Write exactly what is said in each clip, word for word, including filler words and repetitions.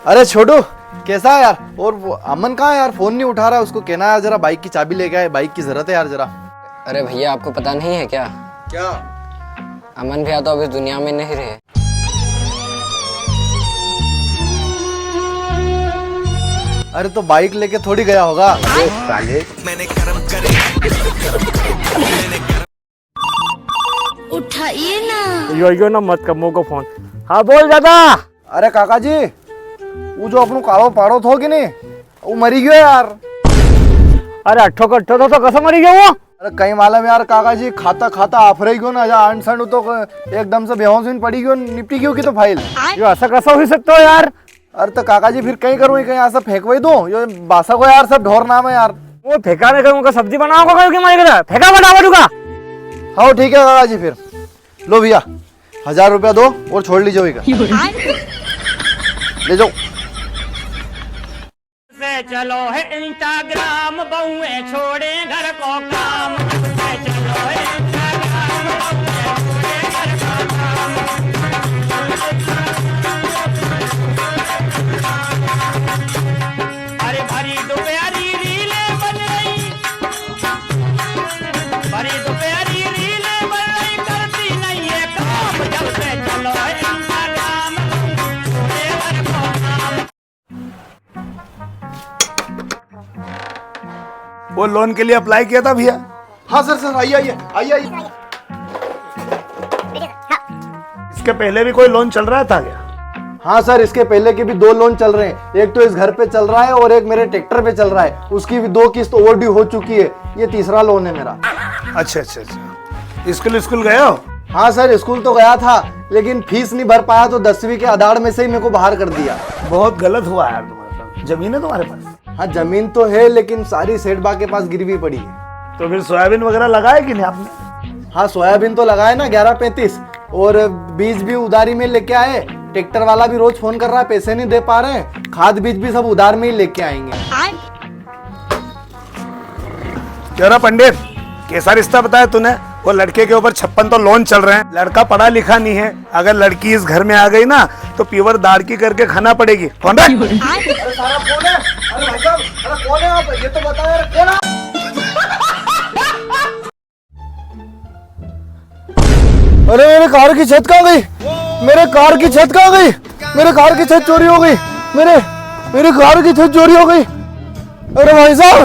अरे छोटू, कैसा है यार? और वो अमन कहाँ है यार? फोन नहीं उठा रहा है, उसको कहना है जरा बाइक की चाबी लेके आए, बाइक की जरूरत है यार जरा। अरे भैया, आपको पता नहीं है क्या? क्या? अमन भैया तो अब इस दुनिया में नहीं रहे। अरे तो बाइक लेके थोड़ी गया होगा। अरे साले। उठाइए ना। यो, यो ना मत कर मोको फोन। हाँ, बोल दादा। अरे काका जी, वो जो अपनो कालो पाड़ो थो कि नी, वो मरी गयो यार। अरे अट्ठो कट्ठो थो, तो कसो मरी गयो वो? अरे कई मालूम यार काका जी, खाता खाता आफरे गयो ना, जा अंड संड तो एकदम से बेहोश हुई पड़ी गयो, निपटी गयो की तो फाइल। यो ऐसा कैसा हो सकता हो यार? अरे तो काका जी फिर कई करूँ, कई ऐसा फेंकवाई दूँ, यो बासा को यार सब ढोर नाम है यार। वो फेंका नहीं करूँगा, सब्जी बनाओगा करूँ कि मरी गया? फेंका फटाफट उका। हाँ ठीक है काका जी, फिर लो भैया, हजार रुपया दो और छोड़ लीजिए वही का। ले जाओ। से चलो है Instagram, बहुए छोड़े घर को काम। से चलो है Instagram, बहुए छोड़े घर को काम। अरे भरी दोपहरी रीले बन रही, भरी दोपहरी रीले बन रही, करती नहीं है काम। जब से चलो है Instagram, छोड़े घर को काम। वो लोन के लिए अप्लाई किया था भैया? हाँ सर, सर, आइए, आइए, आइए, आइए। इसके पहले भी कोई लोन चल रहा था क्या? हाँ सर, इसके पहले के भी दो लोन चल रहे हैं, एक तो इस घर पे चल रहा है और एक मेरे ट्रैक्टर पे चल रहा है, उसकी भी दो किस्त ओवरड्यू हो चुकी है, ये तीसरा लोन है मेरा। अच्छा, अच्छा, अच्छा। स्कूल, स्कूल गए हो? हाँ सर, स्कूल तो गया था, लेकिन फीस नहीं भर पाया तो दसवीं के अदाड़ में से ही मेरे को बाहर कर दिया। बहुत गलत हुआ यार तुम्हारे साथ। जमीन है तुम्हारे पास? हाँ, जमीन तो है, लेकिन सारी सेठ बा के पास गिरवी पड़ी है। तो फिर सोयाबीन वगैरह लगाए कि नहीं आपने? हाँ, सोयाबीन तो लगाए ना, ग्यारह पैंतीस, और बीज भी उधारी में लेके आए। ट्रैक्टर वाला भी रोज फोन कर रहा है, पैसे नहीं दे पा रहे हैं। खाद बीज भी सब उधार में ही लेके आएंगे। क्यों रे पंडित, कैसा रिश्ता बताया तूने? वो लड़के के ऊपर छप्पन तो लोन चल रहे हैं, लड़का पढ़ा लिखा नहीं है, अगर लड़की इस घर में आ गई ना तो प्योर दाड़की करके खाना पड़ेगी। कौन बे? अरे सारा कौन है? अरे भाई साहब, अरे कौन है आप? ये तो बताओ यार, कौन है? अरे मेरे कार की छत कहाँ गई? मेरे कार की छत कहाँ गई? मेरे कार की छत चोरी हो गई। मेरे, मेरे कार की छत चोरी हो गई। अरे भाई साहब,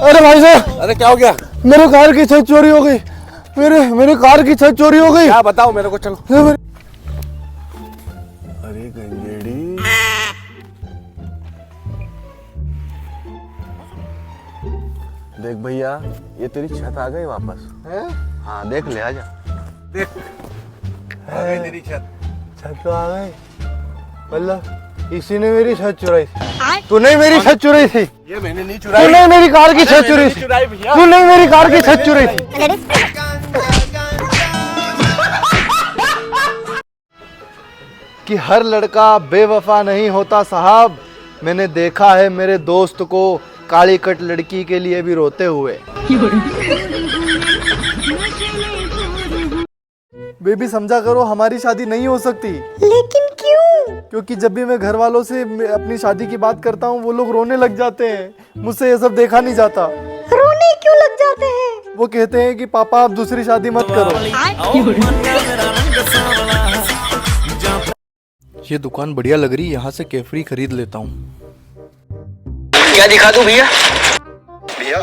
अरे भाई साहब, अरे क्या हो गया? मेरे कार की छत चोरी हो गई। मेरे, मेरे कार की छत चोरी हो गई। क्या बताओ मेरे को, चलो। अरे मेरे अरे गंजेड़ी। देख भैया, ये तेरी छत आ गई वापस। हैं? हाँ, देख ले, आजा। देख, आ गई तेरी छत। छत तो आ गई। मतलब, इसी ने मेरी छत चुराई थी। तूने ही मेरी छत चुराई थी। ये मैंने नहीं चुराई। तूने मेरी कार की छत चुराई थी। तूने मेरी कार की छत चुराई थी। कि हर लड़का बेवफा नहीं होता साहब। मैंने देखा है मेरे दोस्त को काली कट लड़की के लिए भी रोते हुए। बेबी, समझा करो, हमारी शादी नहीं हो सकती। लेकिन क्यों? क्योंकि जब भी मैं घर वालों से मे-, अपनी शादी की बात करता हूँ, वो लोग रोने लग जाते हैं। मुझसे ये सब देखा नहीं जाता। रोने क्यों लग जाते हैं? वो कहते हैं कि पापा, आप दूसरी शादी मत करो। ये दुकान बढ़िया लग रही है, यहाँ से केफरी खरीद लेता हूँ। क्या दिखा दूं भैया? भैया,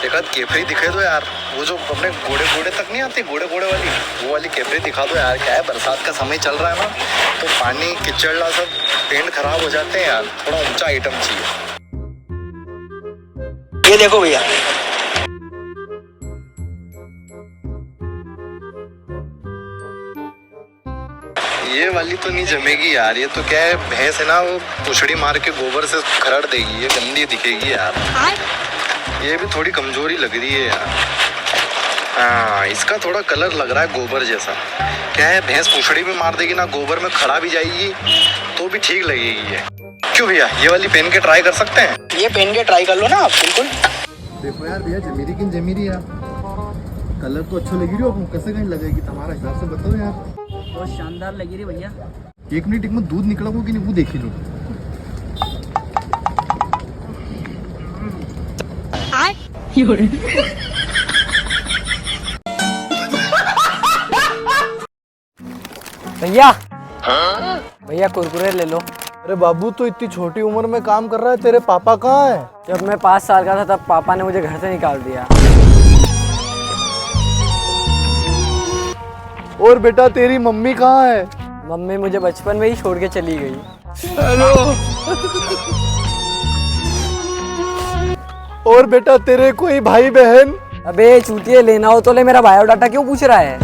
एक आध केफरी दिखा दो यार, वो जो अपने गोड़े गोड़े तक नहीं आती, गोड़े गोड़े वाली, वो वाली केफरी दिखा दो यार। क्या है, बरसात का समय चल रहा है ना, तो पानी कीचड़ ला सब पेंट खराब हो जाते हैं यार, थोड़ा ऊंचा आइटम चाहिए। ये देखो भैया। ये वाली तो नहीं जमेगी यार, ये तो क्या है, भैंस है ना, वो पूछड़ी मार के गोबर से खरड़ देगी, ये गंदी दिखेगी यार। ये भी थोड़ी कमजोरी लग रही है यार। हाँ, इसका थोड़ा कलर लग रहा है गोबर जैसा। क्या है, भैंस पूछड़ी भी मार देगी ना, गोबर में खड़ा भी जाएगी तो भी ठीक लगेगी ये। क्यों भैया, ये वाली पहन के ट्राई कर सकते हैं? ये पहन के ट्राई कर लो ना आप, बिल्कुल। देखो यार भैया, जमीरी किन जमीरी यार, कलर तो अच्छा लगी रही हो, कैसे कहीं लगेगी तुम्हारा हिसाब से बताओ यार। बहुत शानदार लगी रही भैया। एक मिनट, एक में दूध निकला हो कि नहीं, वो देखी लो। भैया, भैया, कुरकुरे ले लो। अरे बाबू, तू इतनी छोटी उम्र में काम कर रहा है, तेरे पापा कहाँ हैं? जब मैं पाँच साल का था, तब पापा ने मुझे घर से निकाल दिया। और बेटा, तेरी मम्मी कहाँ है? मम्मी मुझे बचपन में ही छोड़ के चली गई। और बेटा, तेरे कोई भाई बहन? अबे चूतिए, लेना हो तो ले, मेरा बायोडाटा क्यों पूछ रहा है?